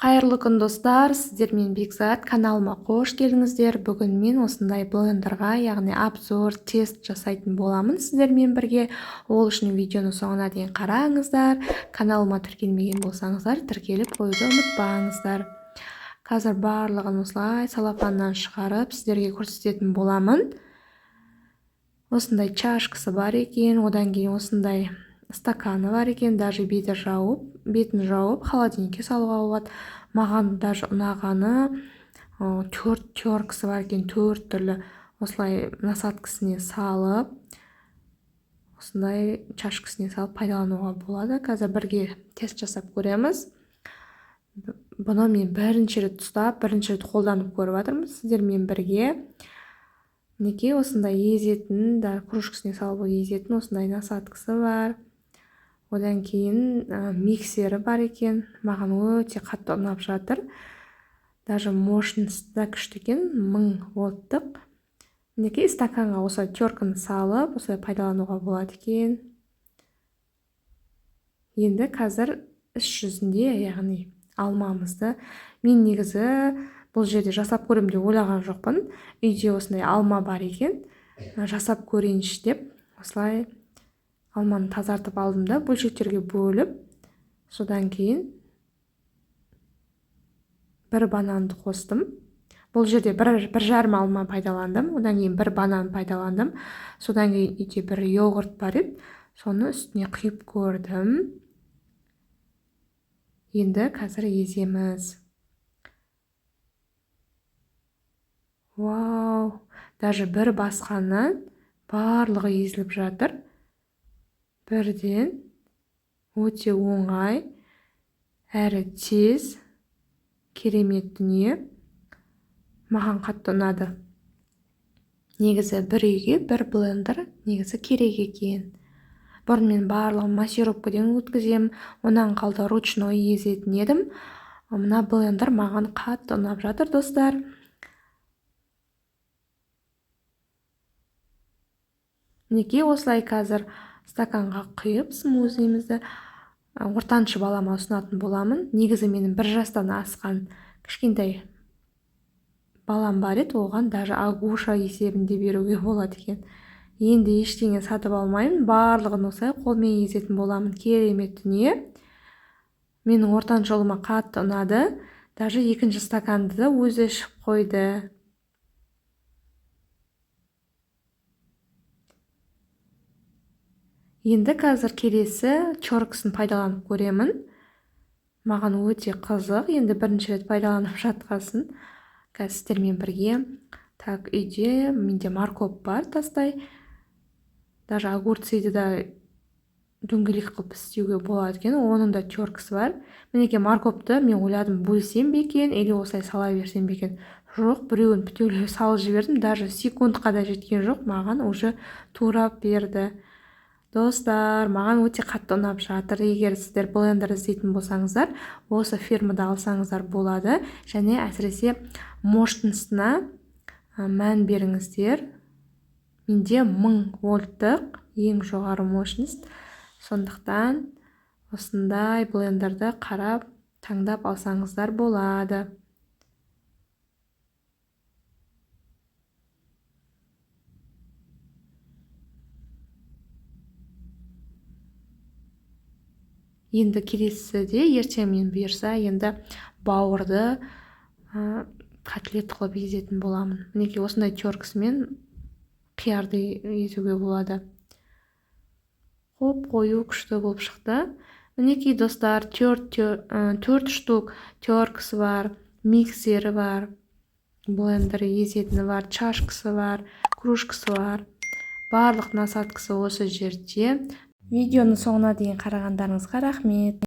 Қайырлы күн, достар! Сіздермен Бекзат. Каналыма қош келдіңіздер. Бүгін мен осындай блендерға, яғни обзор, тест жасайтын боламын сіздермен бірге. Ол үшін видеоны соңына дейін қараңыздар. Каналыма тіркелмеген болсаңыздар, тіркеліп қоюды ұмытпаңыздар. Қазір барлығын осылай целлофаннан шығарып, сіздерге көрсететін боламын. Осындай чашкасы бар екен, одан кейін осындай стаканы бар екен, даже бетін жауып холодильникке салуға болады. Маған даже ұнағаны, төрт теркасы бар екен, төрт түрлі. Осылай насадкасіне салып, осындай чашкасіне салып пайдалануға болады. Қазір бірге тест жасап көреміз. Бұны мен бірінші рет ұстап, бірінші рет қолданып көріп жатырмын сіздермен бірге. Мінекей, осындай езетін да, кружкасіне салып езетін осындай насадкасы бар. Одан кейін миксері бар екен. Маған өте қатты ұнап жатыр. Даже мощность да күшті екен, 1000 вольттық. Мінекей, стаканға осылай терканы салып, осылай пайдалануға болады екен. Енді қазір іс жүзінде, яғни алмамызды мен негізі бұл жерде жасап көремін деп ойлаған жоқпын. Үйде осындай алма бар екен, жасап көрейінші деп, осылай алманы тазартып алдым да, бөлшектерге бөліп, содан кейін бір бананды қостым. Бұл жерде 1,5 алма пайдаландым, одан кейін бір банан пайдаландым. Содан кейін үйде бір йогурт бар еді, соны үстіне құйып көрдім. Енді қазір еземіз. Вау, даже бір басқаннан барлығы езіліп жатыр бірден. Өте оңай әрі тез, керемет дүние, маған қатты ұнады. Негізі бір үйге бір блендер негізі керек екен. Бұрын мен барлығын мясорубкадан өткіземін, онан қалды ручной езетін едім. Мына блендер маған қатты ұнап жатыр, достар. Мінекей, осылай қазір стаканға құйып, смузимізді ортаншы балама ұсынатын боламын. Негізі менің 1 жастан асқан кішкентай балам бар еді, оған даже агуша есебінде беруге болады екен. Енді ештеңе сатып алмаймын, барлығын осылай қолмен езетін боламын. Керемет дүние, менің ортаншы ұлыма қатты ұнады. Даже екінші стаканды да өзі ішіп қойды. Енді қазір келесі теркасын пайдаланып көремін. Маған өте қызық, енді бірінші рет пайдаланып жатқасын, қазір сіздермен бірге. Так, үйде менде морковь бар тастай, даже огурцыды да дөңгелек қылып істеуге болады екен, оның да теркасы бар. Мінекей, морковьты мен ойладым, бөлсем бе екен или осылай сала берсем бе екен. Жоқ, біреуін бүтеулеп салып жібердім, даже секундқа да жеткен жоқ, маған уже турап берді. Достар, маған өте қатты ұнап жатыр. Егер сіздер блендер іздейтін болсаңыздар, осы фирмада алсаңыздар болады. Және әсіресе мощностына мән беріңіздер. Менде 1000 вольттық, ең жоғары мощность, сондықтан осындай блендерді қарап, таңдап алсаңыздар болады. Енді келесіде, ертең мен бұйырса, енді бауырды котлет қылып езетін боламын. Мінекей, осындай теркасымен қиярды езуге болады. Қоп қою, күшті болып шықты. Мінекей, достар, төрт штук теркасы бар, миксері бар, блендер езетіні бар, чашкасы бар, кружкасы бар, барлық насадкасы осы жерде. Видеоны соңына дейін қарағандарыңызға рахмет.